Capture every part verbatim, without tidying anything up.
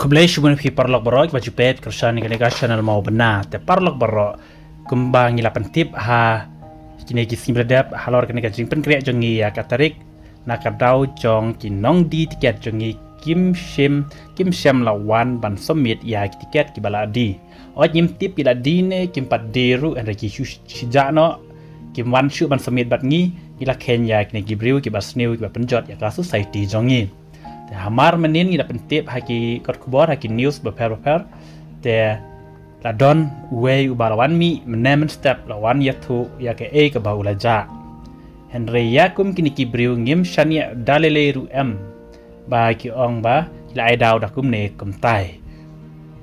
Khublei shibun phi paralok baroh ba ju peit kyrshan ïa kane ka channel Mawbynna. Te paralok baroh, kumba ngi la pyntip ha kine ki sngi ba la dep halor kane ka jingpynkhreh jong ngi ïa ka tarik, na ka daw jong ki nongdie tiket jong ngi kim shym, kim shym la wan ban submit ïa ki tiket kiba la die. Hooid, ngim tip ki la die ne kim pat die ruh, hynrei ki shu shi jah noh, kim wan shuh ban submit bad ngi. Ngi la kheiñ ïa kine ki briew kiba sniew, kiba pynjot ïa ka society jong ngi. Te hamar mynnin ngi la pyntip ha ki kot khubor, ha ki news bapher bapher, te la don uwei uba la wan mih mynne mynstep, la wan ïathuh ïa kaei kaba u la jah. Hynrei ïa kum kine ki briew ngim shaniah da lei lei ruh em ba ki ong ba ki la ai daw da kumne kumtai.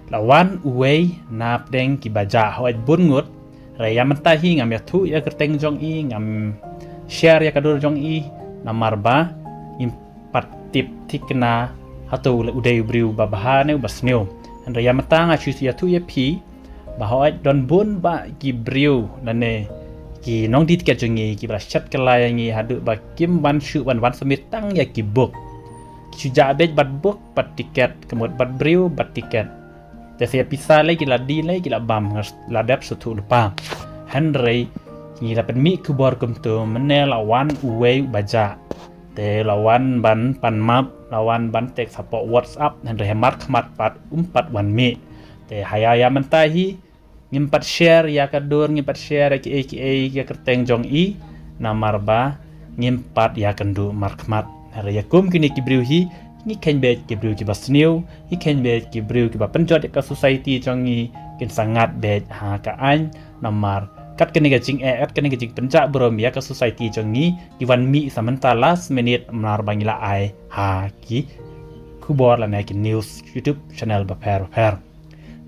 La wan uwei napdeng kiba jah, hooid, bun ngut. Hynrei ïa mynta hi ngam ïathuh ïa ka kyrteng jong i, ngam share ïa ka dur jong i, namar ba ngim pat tip thikna hato u dei u briew ba bha ne uba sniew. Hynrei ïa mynta nga shu ïathuh ïa phi ba hooid, don bun bah ki briew lane ki nongdie tiket jong ngi kiba la shet kylla ïa ngi haduh ba kim wan shuh ban wan submit tang ïa ki book. Ki shu jah beit bad book bad tiket, ka mut bad briew bad tiket. Te sa ïa pisa lei ki la die lei ki la bam, nga la dep sngewthuh lypa. Hynrei ngi la pynmih khubor kumto, mynne la wan uwei uba jah. Te la wan ban pan map, la wan ban text hapoh WhatsApp, hynrei ha markhmat pat um pat wan mih. Te ha ïa, ïa mynta hi ngim pat share ïa ka dur, ngim pat share ïa kiei kiei ïa ka kyrteng jong i, namar ba ngim pat ïakynduh markhmat. Hynrei ïa kum kine ki briew hi, ngi kheiñ beit ki briew kiba sniew, ngi kheiñ beit ki briew kiba pynjot ïa ka society jong ngi, kin sa ngat beit ha ka aiñ, namar kat kane ka jingeh, kat kane ka jingpynjah burom ïa ka society jong ngi, ki wan mih sa mynta last minute namar ba ngi la ai ha ki khubor lane ki news YouTube channel bapher bapher.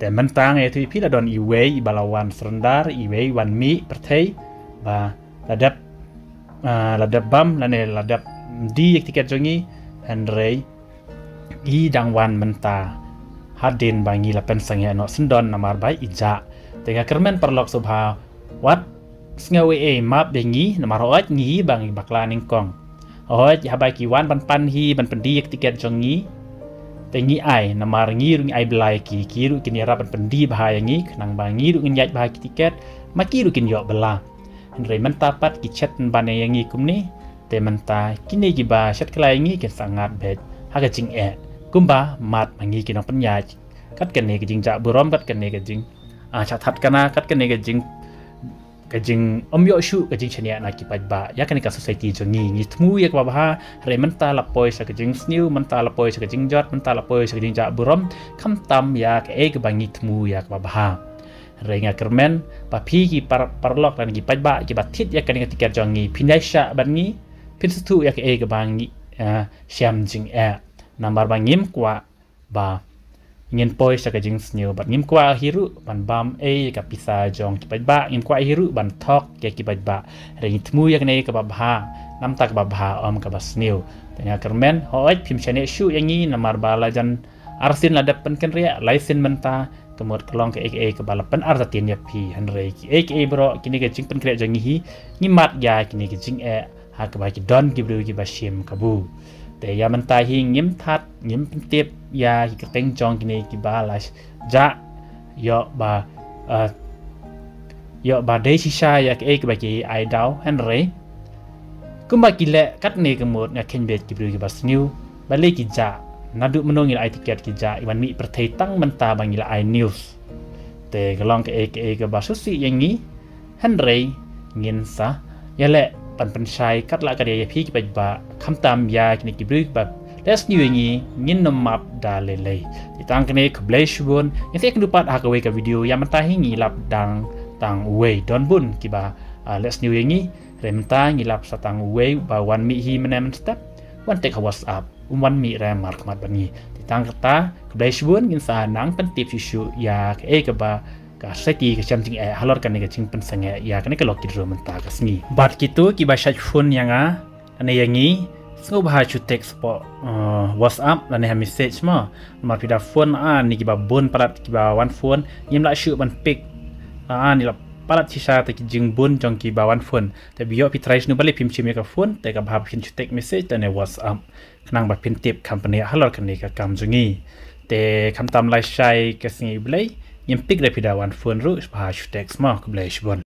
Te mynta nga ïathuh ïa phi, la don iwei iba la wan surrender, iwei wan mih pyrthei ba la dep, ah, la dep bam lane la dep die ïa ka tiket jong ngi, hynrei i dang wan mynta hadien ba ngi la pynsangeh noh, syndon namar ba i jah. Te nga kyrmen paralok sngewbha wat sngew ei ei, map ïa ngi namar hooid ngi hi ba ngi bakla nyngkong. Hooid, haba ki wan ban pan hi, ban pyndie ïa ka tiket jong ngi, te ngi ai, namar ngi ruh ngi ai bylla ïa ki, ki ruh kin ïarap ban pyndie bha ïa ngi, khnang ba ngi ruh ngin ïaid bha ki tiket, ma ki ruh kin ïoh bylla. Hynrei mynta pat ki shet ban ïa ngi kumne, te mynta kine kiba shet kylla ïa ngi kin sa ngat beit ha ka jingeh, kumba mad ma ngi ki nongpynïaid. Kat kane ka jingjah burom, kat kane ka jing, ah, shah that kana, kat kane ka jing, ka jing ym ïoh shuh ka jingshaniah na ki paidbah ïa kane ka society jong ngi. Ngi thmu ïa kaba bha, hynrei mynta la poi sha ka jingsniew, mynta la poi sha ka jingjot, mynta la poi sha ka jingjah burom, khamtam ïa kaei kaba ngi thmu ïa kaba bha. Hynrei nga kyrmen ba phi ki par-, paralok lane ki paidbah kiba thied ïa kane ka tiket jong ngi, phin ïaishah bad ngi, phin sngewthuh ïa kaei kaba ngi, eh, shem jingeh. Namar ba ngim kwah ba ngin poi sha ka jingsniew, bad ngim kwah hi ruh ban bam ei ka pisa jong ki paidbah, ngim kwah hi ruh ban thok ïa ki paidbah. Hynrei ngi thmu ïa kane kaba bha, namta kaba bha, ym kaba sniew. Te nga kyrmen, hooid phim shaniah shuh ïa ngi namar ba la jan arsien la dep pynkynriah, laisien mynta, ka mut ka long kaei kaei kaba la pynartatien ïa phi. Hynrei kiei kiei baroh, kine ka jingpynkhreh jong ngi hi, ngi mad ïa kine ka jingeh ha kaba ki don ki briew kiba shim kabu. Te ïa mynta hi ngim that, ngim pyntip ïa ki kyrteng jong kine kiba la jah, ïoh ba, eh, ïoh ba dei shisha ïa kaei kaba ki ai daw, hynrei kumba ki leh katne ka mut, nga kheiñ beit ki briew kiba sniew, balei ki jah, naduh mynno ngi la ai tiket ki jah, i wan mih pyrthei tang mynta ba ngi la ai news. Te ka long kaei kaei kaba sngewsih ïa ngi, hynrei ngin sa ïaleh ban pynshai katba lah ka dei ïa phi ki paidbah, khamtam ïa kine ki briew ba leh sniew ïa ngi, ngin nym map da lei lei. Te tang kane, khublei shibun, ngin sa ïakynduh pat ha kawei ka video. Ïa mynta hi ngi lap dang tang uwei, don bun kiba, ah, leh sniew ïa ngi, hynrei mynta ngi lap sa tang uwei ba wan mih hi mynne mynstep, wan text ha WhatsApp, um wan mih re markhmat bad ngi. Te tang kata, khublei shibun, ngin sa nang pyntip shuh shuh ïa kaei kaba ka society ka shem jingeh halor kane ka jingpynsangeh ïa kane ka Lucky Draw mynta ka sngi. Bad kito kiba shait phone ïa nga lane ïa ngi, sngewbha shu text hapoh, eh, WhatsApp lane ha message mo. Namar phi da phone, ah, ni kiba bun palat kiba wan phone, ngim lah shuh ban pick. Ah, ni lah palat shisha te ki jingbun jong kiba wan phone. Te ba ïoh phi try shano, balei phim shim ïa ka phone, te kaba bha phin shu text message lane WhatsApp, khnang ba phin tip company halor kane ka kam jong ngi. Te khamtam lai shai ka sngi Blei, ngim pik re phi da wan phone ruh, sha pha shu text mo, khublei shibun.